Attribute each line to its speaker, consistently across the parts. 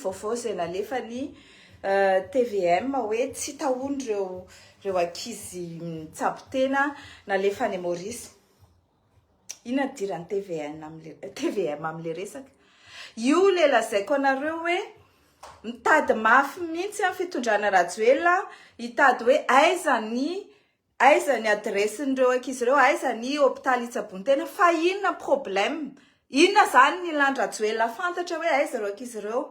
Speaker 1: Vaovao izay nalefan'ny tvm hoe tsy hita hono ireo ireo ankizy mitsabo tena nalefa any Maurice. Inona ny idiran'ny tvn amin'le tvm amin'le resaka? Io le lazaiko anareo hoe mitady mafy mihitsy ny fitondrana Rajoelina hitady hoe aiza ny aiza ny adiresin'ireo ankizy ireo, aiza ny hopitaly hitsaboan-tena, fa inona ny problème? Inona izany ny ilan-dRajoelina fantatra hoe aiza ireo ankizy ireo?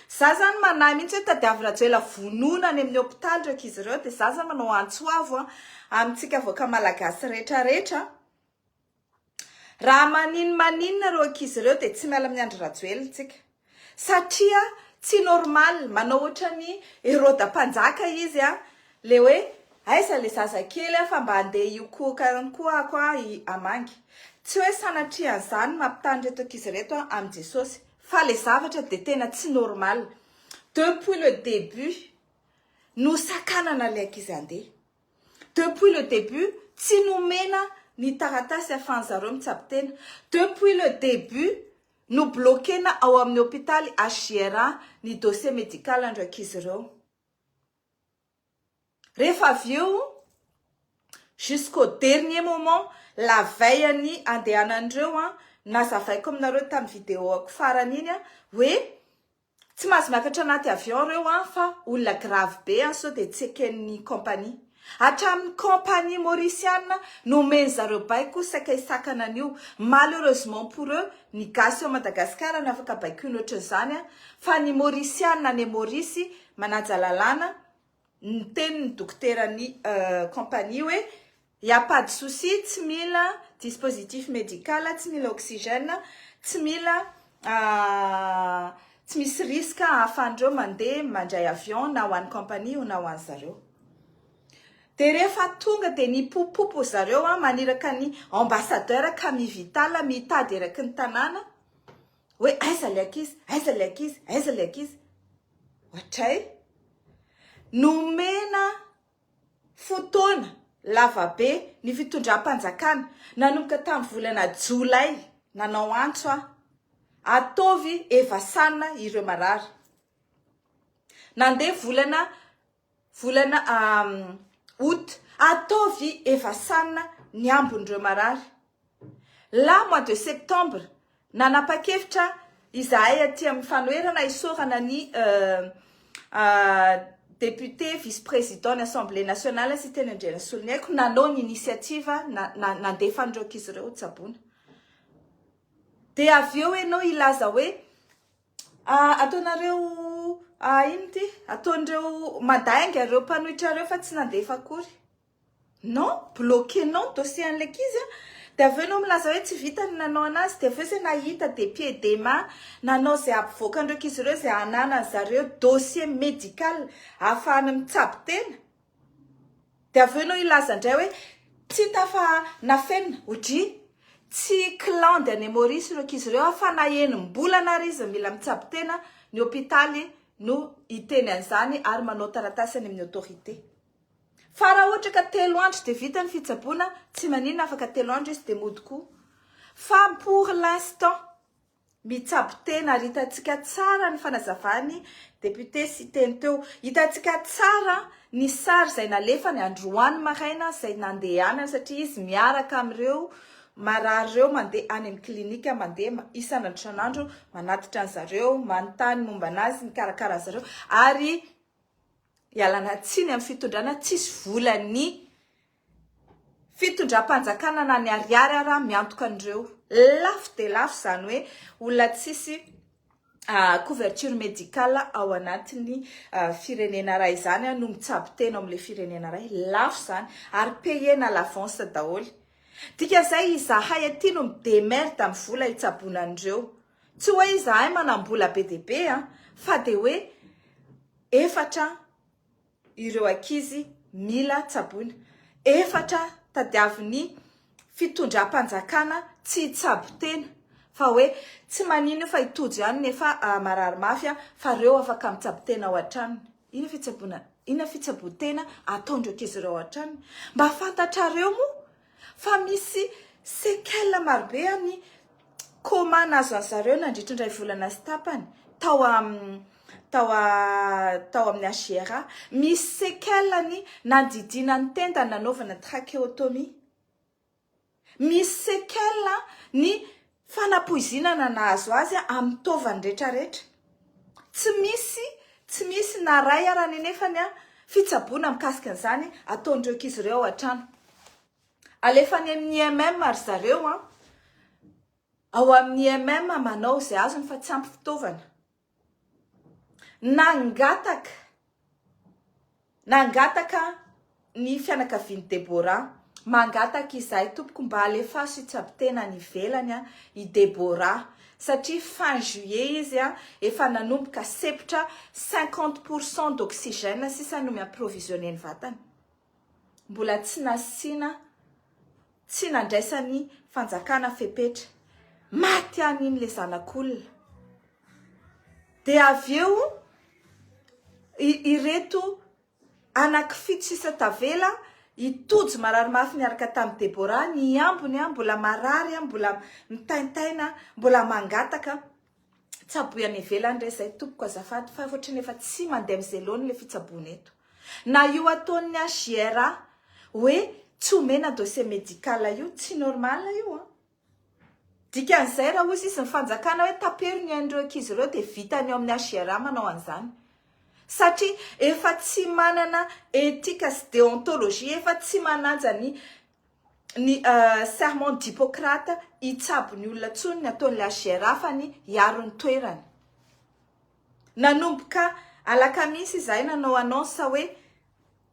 Speaker 1: Za zany manahy mihitsy hoe tadiavo Rajoelina vonoina any amin'ny hopitaly ireo ankizy ireo, dia za zany manao antso avo amintsika vahoaka malagasy rehetra rehetra, Raha maninn maninona ireo ankizy ireo dia tsy miala amin'i Andry Rajoelina tsika. Satria tsy normal, manao ohatran'i Heroda mpanjaka izy an, le hoe aiza le zazakely an fa mba andeha hiokohoka ihany koa ako an hamangy. Tsy hoe sanatria an'izany mampitaha an'ireto ankizy ireto an amin'i Jesosy, fa le zavatra dia tena tsy normal. Depuis le début nosakanana le ankizy handeha. Depuis le début tsy nomena ny taratasy afahan'zareo mitsabo tena. Depuis le début no bloquena ao amin'ny hopitaly HJRA ny dossier médical an'ireo ankizy ireo. Rehefa avy eo jusqu'au dernier moment la veille ny andehanan'ireo an, nazavaiko aminareo tamin'ny vidéo-ako farany iny hoe Tsy mahazo miakatra anaty avion reo an fa olona grave be an sao dia tsy eken'ny compagnie. Hatramin'ny compagnie mauriciana no omen'ny zareo baiko saika hisakana an'io. Malheureusement pour eux, ny gasy ao Madagascar no afaka baikoina ohatran'izany an, fa ny mauriciana any Maurice manaja lalàna, niteny ny dokoteran'ny compagnie hoe y a pas de souci, tsy mila dispositif médical, tsy mila oxygène, tsy mila tsy misy risque ahafahan'ireo mandeha mandray avion na ho an'ny compagnie io na ho an'ny zareo. Dia rehefa tonga dia nipopopo zareo maniraka ny ambassadeur Camille Vital mitady eraky ny tanàna hoe aiza ilay ankizy, aiza ilay ankizy, aiza ilay ankizy. Ohatray. Nomena fotoana lavabe ny fitondram-panjakana nanomboka tamin'ny volana jolay nanao antso aho, ataovy evasana ireo marary. Nandeha volana volana août, ataovy evasana ny ambin'ireo marary. La mois de septembre, nanapa-kevitra izahay aty amin'ny fanoherana isaorana ny député vice-président ny Assemblée nationale Siteny Andrianasoloniaiko nanao ny initiative nandefa an'ireo ankizy ireo ho tsaboina. Dia avy eo ianao hilaza hoe ataonareo ino ity? Ataon'ireo mandainga ireo mpanohitra ireo fa tsy nandefa akory. Non, bloquer-nao ny dossier an'ilay ankizy an, dia avy eo ianao milaza hoe tsy vita ny nanao anazy, dia avy eo izay nahita des pieds des mains nanao izay hampivoaka an'ireo ankizy ireo izay hananan'ny zareo dossier médical ahafahany mitsabo tena, dia avy eo ianao hilaza indray hoe tsy hita fa nafenina, odry, tsy clan any Maurice ireo ankizy ireo fa na enim-bolana ary izy mila mitsabo tena, ny hopitaly no hiteny an'izany ary manao taratasy any amin'ny autorité. Fa raha ohatra ka telo andro dia vita ny fitsaboana, tsy maninona afaka telo andro izy dia mody koa. Fa pour l'instant, mitsabo tena ary hitantsika tsara ny fanazavan'ny député Siteny teo. Hitantsika tsara ny sary izay nalefany androany maraina izay nandehanany satria izy miaraka amin'ireo marary ireo mandeha any amin'ny clinique mandeha isan'andro isan'andro manatitra an'zareo, manontany momba an'azy, mikarakara an'zareo ary Ialana tsiny amin'ny fitondrana tsisy volan'ny fitondram-panjakana na ny ariary ara miantoka an'ireo. Lafo dia lafo izany hoe olona tsisy couverture médicale ao anatin'ny firenena iray izany no mitsabo tena ao amin'ilay firenena iray. Lafo izany ary payena à l'avance daholo. Dikan'izay izahay aty no mi-demerde amin'ny vola hitsaboana an'ireo. Tsy hoe izahay manam-bola be dia be fa dia hoe efatra ireo ankizy mila tsaboina. Efatra tadiavin'ny fitondram-panjakana tsy hitsabo tena fa hoe tsy maninona io fa hitojo ihany nefa marary mafy fa reo afaka mitsabo tena ao an-tranony. Inona fitsaboana, inona fitsaboan-tena ataon'ireo ankizy ireo ao an-tranony? Mba fantatrareo moa fa misy séquelles marobe any coma nahazo an'zareo nandritra ny iray volana sy tapany. tao tao tao amin'ny HJRA. Misy séquelles ny nandidiana ny tenda nanaovana trachéotomie. Misy séquelles ny fanapoizinana nahazo azy amin'ny taovany retraretra. Tsy misy tsy misy na ray ara ny nefany fitsaboana mikasika an'izany ataon'ireo ankizy ireo ao an-trano. Alefa any amin'ny IMM ry zareo an. Ao amin'ny IMM manao izay azony fa tsy ampy fitaovana. Nangataka nangataka ny fianakavian'i Deborah. Mangataka izahay tompoko mba alefaso hitsabo tena any ivelany i Deborah satria fin juillet izy efa nanomboka sepotra 50% d'oxygène sisa no mi-approvisionner ny vatany. Mbola tsy nasiana tsy nandraisan'ny fanjakana fepetra. Maty any iny le zanak'olona. Dia avy eo ireto anankifito sisa tavela, i Tojo marary mafy niaraka tamin'i Deborah, ny ambiny mbola marary, mbola mitaintaina, mbola mangataka. Tsaboy any ivelany re zay tompoko azafady fa ohatran'ny efa tsy mandeha amin'izay laoniny le fitsaboana eto. Na io ataon'ny HJRA hoe tsy omena dossier médical io tsy normal io an. Dikan'izay raha hozy izy ny fanjakana hoe tapero ny ain'ireo ankizy ireo dia vitany eo amin'ny HJRA manao an'izany. Satria efa tsy manana éthique sy déontologie, efa tsy manaja ny ny serment d'Hippocrate hitsabo ny olona intsony ny ataon'ilay HJRA fa ny hiaro ny toerany. Nanomboka alakamisy izahay nanao annonce hoe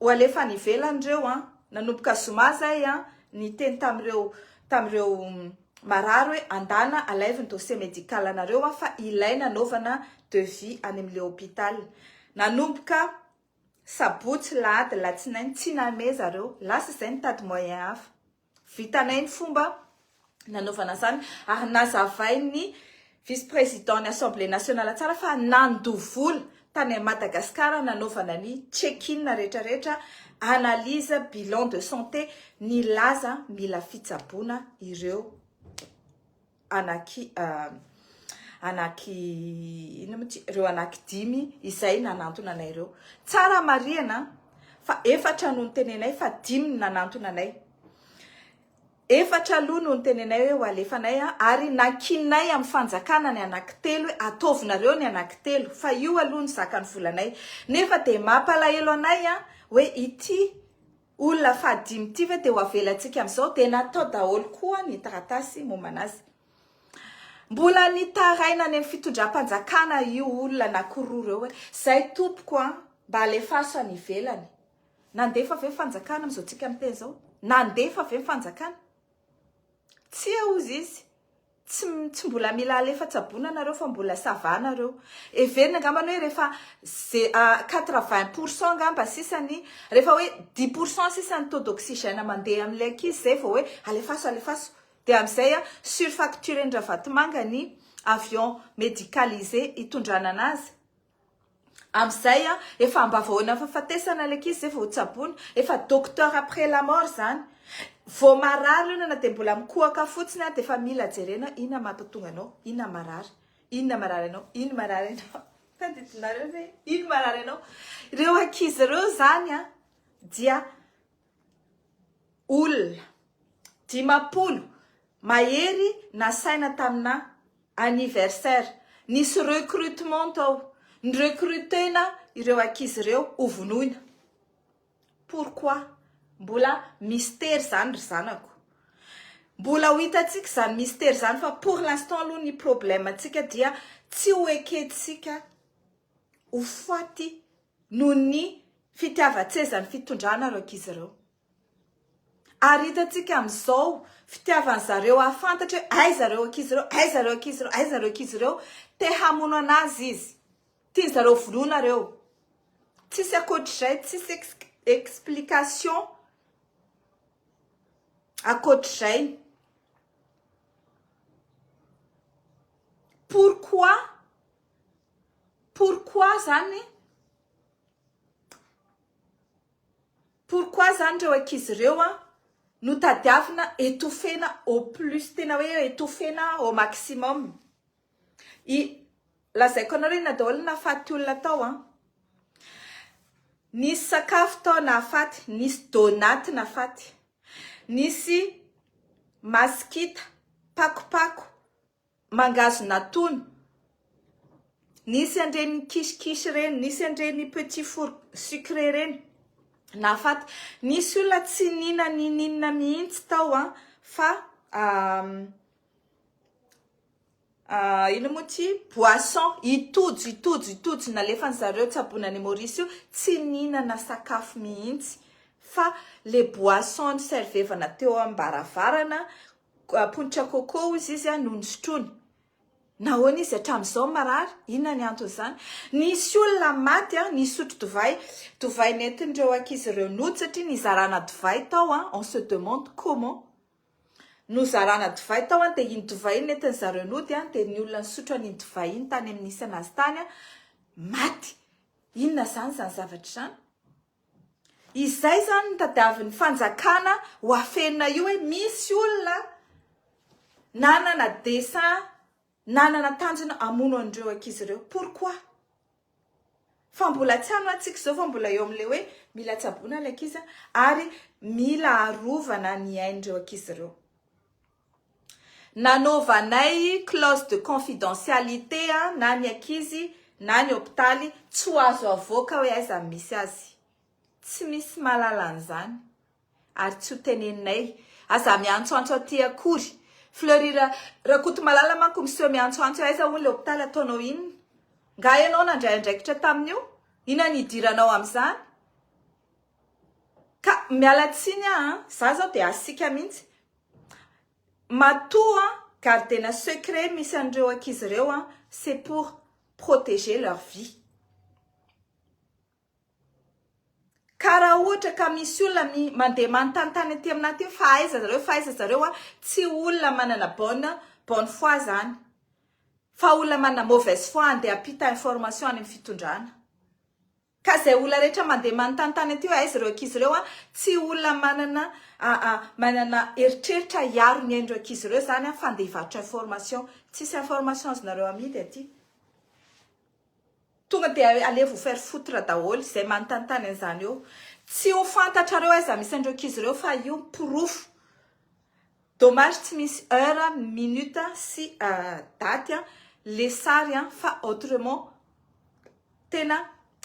Speaker 1: ho alefa any ivelany ireo an, nanomboka zoma izay an, niteny tamin'ireo tamin'ireo marary hoe andana alaivo ny dossier médical anareo an fa ilaina anaovana devis any amin'ilay hôpital. Nanomboka Sabotsy, lahady, latsinainy, tsy nanome zareo, lasa izay nitady moyen hafa. Vitanay ny fomba nanaovana izany ary nazavain'ny vice président ny assemblée nationale tsara fa nandoa vola tany Madagascar nanaovana ny check-in rehetra rehetra, analyse, bilan de santé, nilaza mila fitsaboana ireo anaky anaky inona moa ty ireo anaky dimy izay nanantona anay ireo. Tsara marihana fa efatra no nitenenay fa dimy no nanantona anay. Efatra aloha no nitenenay hoe ho alefanay ary nankininay amin'ny fanjakana ny anaky telo hoe ataovinareo ny anaky telo fa io aloha no zakan'ny volanay. Nefa dia mampalahelo anay hoe ity Olona fahadimy ity ve dia ho avelantsika amin'izao? Dia natao daholo koa ny taratasy momba anazy. Mbola nitaraina any amin'ny fitondram-panjakana io olona anankiroa ireo hoe, izay tompoko an, mba alefaso any ivelany. Nandefa ve ny fanjakana amin'izao tsika miteny izao? Nandefa ve ny fanjakana? Tsia hozy izy. Tsy tsy mbola mila alefa tsaboina nareo fa mbola ça va nareo. Heverina angambany hoe rehefa ze 80% angamba sisa ny rehefa hoe 10% sisa ny taux d'oxygène mandeha amin'ilay ankizy zay vao hoe alefaso alefaso. Dia amin'izay surfacturer-n-dRavatomanga ny avion médicalisé hitondrana anazy. Amin'izay an, efa ambavahoana fahafatesana ilay ankizy zay vao tsaboina, efa docteur après la mort zany. Vao marary io na dia mbola mikohaka fotsiny an, dia efa mila jerena inona mampatonga anao, inona marary, inona marary anao, inona marary anao. Tadidinareo ve? Inona marary anao? Ireo ankizy ireo zany an, dia olona 50 mahery nasaina tamina anniversaire. Nisy recrutement tao. Ni-recruter-na ireo ankizy ireo ho vonoina. Pourquoi? Mbola mystère zany ry zanako. Mbola ho hitantsika izany mystère izany fa pour l'instant aloha ny problème antsika dia tsy ho ekentsika ho faty noho ny fitiavan-tseza ny fitondrana ireo ankizy ireo. Ary hitantsika amin'izao fitiavan zareo hahafantatra hoe aiza ireo ankizy ireo, aiza ireo ankizy ireo, aiza ireo ankizy ireo, te hamono anazy izy. Tiany zareo vonoina ireo. Tsisy ankoatr'izay, tsisy explication ankoatr'izay. Pourquoi? Pourquoi zany? Pourquoi zany ireo ankizy ireo an no tadiavina étouffena au plus tena hoe étouffena au maximum? I. Lazaiko anareo inona daholo ny nahafaty olona tao an. Nisy sakafo tao nahafaty, nisy donat nahafaty, nisy masikita, pakopako, mangahazo natono, nisy an'ireny kisikisy ireny, nisy an'ireny petit four sucré ireny nahafaty. Nisy olona tsy nihina n'ininona mihitsy tao an, fa Inona moa ity? Boisson, i Tojo, i Tojo, i Tojo nalefan zareo tsaboina any Maurice io, tsy nihinana sakafo mihitsy fa le boisson niservevana teo am-baravarana, ponitra coco hozy izy no nosotroiny. Nahoana izy hatramin'izao marary? Inona ny anton'izany? Nisy olona maty nisotro divay, divay nentin'ireo ankizy ireo nody satria nizarana divay tao, on se demande comment. Nozarana divay tao an, dia iny divay iny nentin zareo nody an, dia ny olona nisotro an'iny divay iny tany amin'ny nisy anazy tany an, maty. Inona izany izany zavatra izany? Izay izany no tadiavin'ny fanjakana ho afenina io hoe misy olona nanana dessein, nanana tanjona hamono an'ireo ankizy ireo. Pourquoi? Fa mbola tsy any antsika izao fa mbola eo amin'ilay hoe mila tsaboina ilay ankizy ary mila arovana ny ain'ireo ankizy ireo. Nanaovanay clause de confidentialité na ny ankizy na ny hopitaly tsy ho azo avoaka hoe aiza no misy azy. Tsy misy mahalala an'izany ary tsy ho teneninay. Aza miantsoantso aty akory. Fleury Rakotomalala manko miseho miantsoantso aiza hono le hopitaly ataonao inona? Nga ianao nandray andraikitra tamin'io? Inona ny idiranao amin'izany? Ka miala tsiny aho an, za zao dia asiaka mihitsy. Matoa gardena secret misy an'ireo ankizy ireo an, c'est pour protéger leur vie. Ka raha ohatra ka misy olona mi mandeha manontanontany aty aminah aty hoe fa aiza zareo fa aiza zareo a, tsy olona manana bonne bonne foi zany fa olona manana mauvaise foi andeha hampita information any amin'ny fitondrana. Ka zay olona rehetra mandeha manontanontany aty hoe aiza ireo ankizy ireo a, tsy olona manana manana eritreritra hiaro ny ain'ireo ankizy ireo zany a fa andeha hivarotra information. Tsisy information azonareo amidy aty. Tonga dia allez vous faire foutre daholo izay manontanontany an'izany eo. Tsy ho fantatrareo aiza misy an'ireo ankizy ireo fa io porofo. Dommage tsy misy heure, minute sy daty le sary fa autrement tena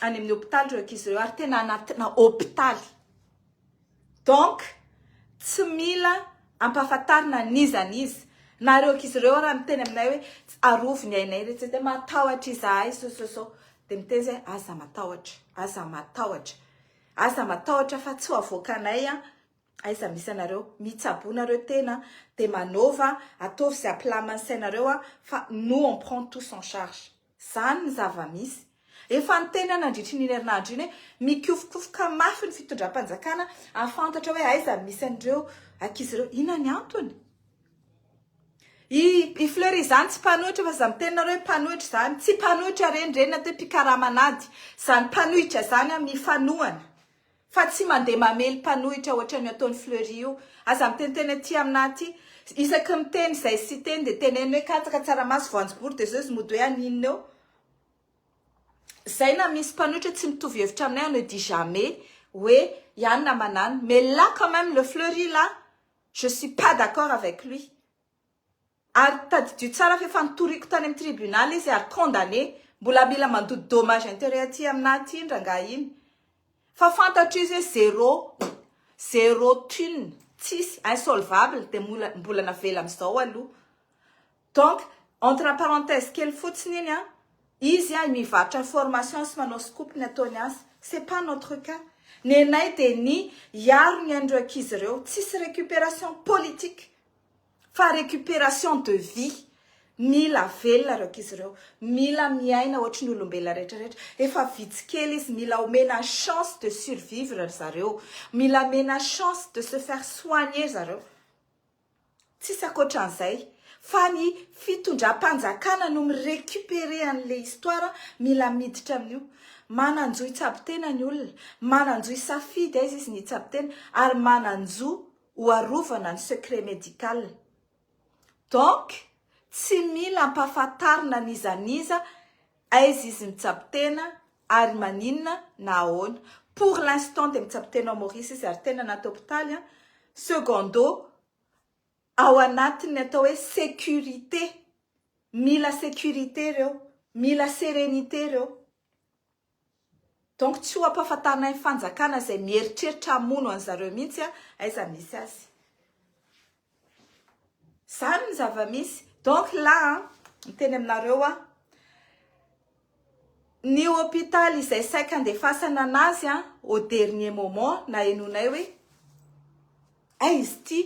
Speaker 1: any amin'ny hopitaly ireo ankizy ireo ary tena anatina hopitaly. Donc tsy mila ampahafantarina n'iza n'iza. Na ireo ankizy ireo ara miteny aminay hoe arovy ny ainay re tsy dia matahotra izahay so so so. Dia miteny izahay aza matahotra, aza matahotra. Aza matahotra fa tsy ho avoakanay an, aiza misy anareo. Mitsaboa nareo tena dia manaova, ataovy izay hampilamina ny sainareo an, fa nous on prend tous en charge. Izany ny zava-misy. Efa niteny aho nandritry ny iny herinandro iny hoe mikofokofoka mafy ny fitondram-panjakana hahafantatra hoe aiza no misy an'ireo ankizy ireo. Inona ny antony? I i Fleury izany tsy mpanohitra fa za miteny nareo hoe mpanohitra izany. Tsy mpanohitra ireny, ireny atao hoe mpikaraman'ady. Izany mpanohitra izany an, mifanohana. Fa tsy mandeha mamely mpanohitra ohatran'io ataon'i Fleury io. Aza miteniteny aty aminà aty. Isaky ny miteny izay sy teny dia teneno hoe katsaka, tsaramaso, voanjobory dia zao izy mody hoe haninona eo. Zay na misy mpanohitra tsy mitovy hevitra aminay on ne dit jamais hoe ihany na manano. Mais là quand même le Fleury là, je suis pas d'accord avec lui. Ary tadidio tsara fa efa notoriko tany amin'ny tribunal izy ary condamné. Mbola mila mandoa dommage intérêt aty aminà aty iny rangahy iny. Fa fantatro izy hoe zéro, zéro thune, tsisy, insolvable dia mbola mbola navela amin'izao aloha. Donc, entre parenthèse kely fotsiny iny an, izy an mivarotra information sy manao scoop ny ataony azy. C'est pas notre cas. Nenay dia ny hiaro ny ain'ireo ankizy ireo. Tsisy récupération politique. Fa récupération de vie, mila velona ireo ankizy ireo, mila miaina ohatry ny olombelona rehetra rehetra, efa vitsy kely izy, mila omena chance de survivre ry zareo, mila omena chance de se faire soigner ry zareo, tsisy ankoatran'izay, fa ny fitondram-panjakana no mi-recuperer an'le histoire, mila miditra amin'io, manan-jo hitsabo tena ny olona, manan-jo hisafidy aiza izy ny hitsabo tena, ary manan-jo ho arovana ny secret médical. Donc tsy mila ampahafantarina n'iza n'iza Aiza izy mitsabo tena ary maninona na ahoana. Pour l'instant dia mitsabo tena ao Maurice izy ary tena anaty hopitaly an. Secondo, ao anatin'ny atao hoe sécurité. Mila sécurité ireo, mila sérénité ireo. Donc tsy ho ampahafantarinay ny fanjakana izay mieritreritra hamono an'zareo mihitsy a, aiza misy azy. Zany ny zava-misy. Donc là an, miteny aminareo aho, ny hôpital izay saika andefasana anazy an, au dernier moment nahenoanay hoe aiza izy ity,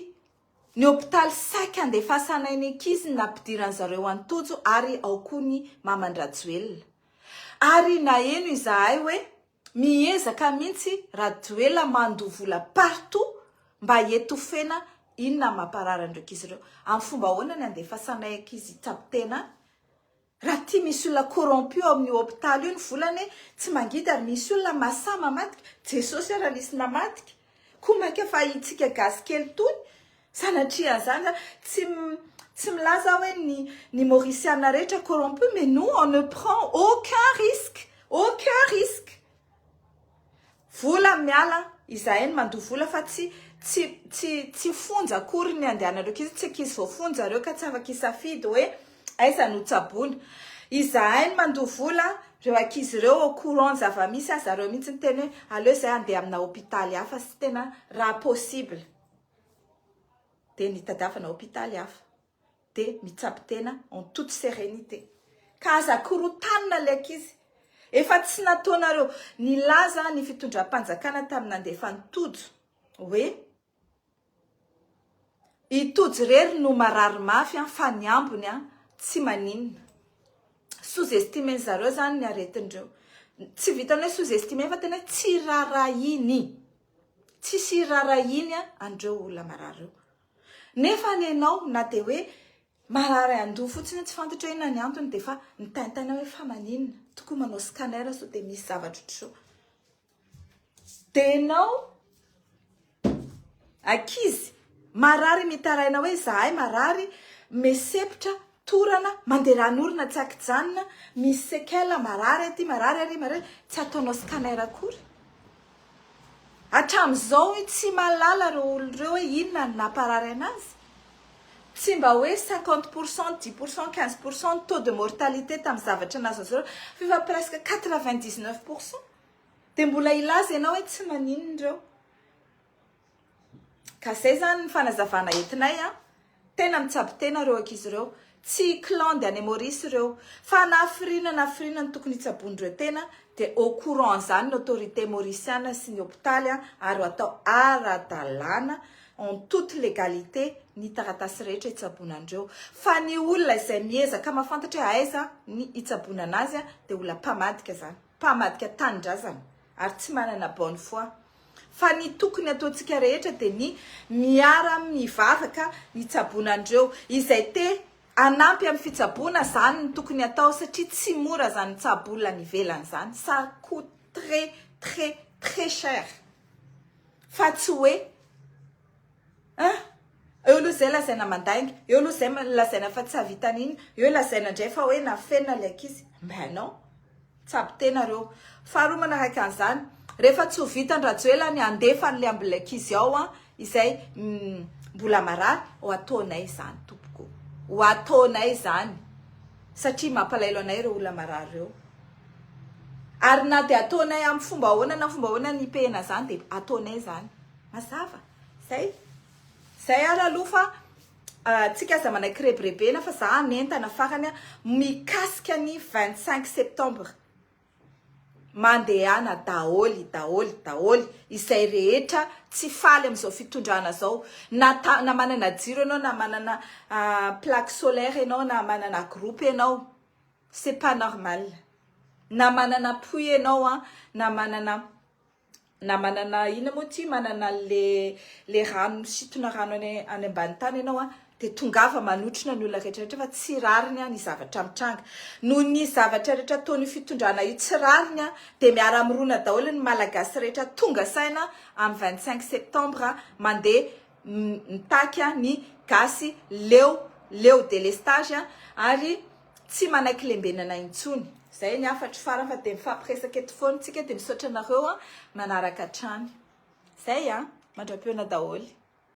Speaker 1: ny hôpital saika andefasanay ny ankizy ny nampidiran'zareo an'i Tojo ary ao koa ny maman-dRajoelina. Ary naheno izahay hoe miezaka mihitsy Rajoela mandoa vola partout mba hietofena inona mamparary an'ireo ankizy ireo. Amin'ny fomba ahoana ny andefasanay ankizy hitsabo tena any? Raha tia misy olona corrompu ao amin'io hopitaly io ny vola anie tsy mangidy ary misy olona masahy mamadika. Jesosy ara nisy namadika. Koa mainka fa itsika gasy kely tony Sanatria an'izany za tsy tsy milaza aho hoe ny ny mauriciana rehetra corrompu mais nous on ne prend aucun risque, aucun risque. Vola miala, izahay no mandoa vola fa tsy tsy tsy tsy fonja akory ny andehanan'ireo ankizy, tsy ankizy voafonja ireo ka tsy afaka hisafidy hoe aiza no tsaboina. Izahay no mandoa vola, ireo ankizy ireo au courant ny zava-misy aza ireo mihitsy niteny hoe aleo izahay handeha amina hopitaly hafa sy tena raha possible. Dia nitadiavana hopitaly hafa dia mitsabo tena en toute sérénité. Ka aza korotanina ilay ankizy. Efa tsy nataonareo nilaza ny fitondram-panjakana tamin'ny nandefa an'i Tojo hoe i Tojo irery no marary mafy fa ny ambiny tsy maninona. Sous estimer zareo zany ny aretin'ireo. Tsy vitan'ny hoe sous estimer fa tena hoe tsy rarahiny. Tsisy irarahiany an'ireo olona marary ireo. Nefa ny anao na dia hoe marary andoha fotsiny tsy fantatra hoe inona ny antony dia efa mitaintaina hoe fa maninona? Tokony manao scanner sao dia misy zavatra ohatr'izao. Dia ianao ankizy marary mitaraina hoe izahay marary, mesepotra, torana, mandeha ran'orona tsy ankijanona, misy séquelles, marary aty, marary ary, marary, tsy ataonao scanner akory. Hatramin'izao tsy mahalala ireo olona ireo hoe inona no namparary anazy. Tsy mba hoe 50%, 10%, 15% ny taux de mortalité tamin'ny zavatra nahazo azy ireo fa efa presque 99%. Dia mbola hilaza ianao hoe tsy maninona ireo. Ka zay zany ny fanazavana entinay a. Tena mitsabo tena ireo ankizy ireo. Tsy clan any Maurice ireo. Fa na hafiriana na hafiriana no tokony hitsaboan'ireo tena dia au courant an'izany ny autorité mauriciana sy ny hopitaly ary ho atao ara-dalàna en toute légalité ny taratasy rehetra hitsaboana an'ireo. Fa ny olona izay miezaka mahafantatra hoe aiza ny hitsaboana anazy dia olona mpamadika zany. Mpamadika tanindrazana ary tsy manana bonne foi. Fa ny tokony ataontsika rehetra dia ny miara mivavaka ny hitsaboana an'ireo. Izay te hanampy amin'ny fitsaboana zany no tokony atao satria tsy mora zany mitsabo olona any ivelany zany. Ça coute très très très cher. Fa tsy hoe ah eo aloha zay lazaina mandainga, eo aloha zay lazaina fa tsy hahavita an'iny, eo lazaina indray fa hoe nafenina ilay ankizy. Mais non. Tsabo tena reo. Faharoa manaraka an'izany, rehefa tsy ho vitan-dRajoela ny handefa an'ilay ambin'ilay ankizy ao an, izay mbola marary, ho ataonay izany tompoko. Ho ataonay izany. Satria mampalahelo anay ireo olona marary ireo. Ary na dia ataonay amin'ny fomba ahoana na fomba ahoana ny hipehena izany dia ataonay izany. Mazava. Zay. Zay ary aloha fa Tsika aza manaiky rebirebena fa za hanentana farany mikasika ny 25 septembre. Mandehana daholy daholy daholy izay rehetra tsy faly amin'izao fitondrana zao. Na ta, na manana jiro ianao na manana plaque solaire ianao na manana groupe ianao. C'est pas normal. Na manana puits ianao an, na manana na manana inona moa ity manana le le rano misintona rano any any ambany tany ianao a dia tongava manotrona ny olona rehetra rehetra fa tsy rariny a ny zavatra mitranga noho ny zavatra rehetra ataon'io fitondrana io tsy rariny a dia miara-mirona daholo ny malagasy rehetra tonga saina amin'ny 25 septembre mandeha mitaky ny gasy leo leo délestage ary tsy manaiky lembenana intsony. Zay ny hafatro farany fa dia mifampiresaka eto foana tsika, dia misaotra anareo a manaraka hatrany. Zay a, mandra-pihaona daholo.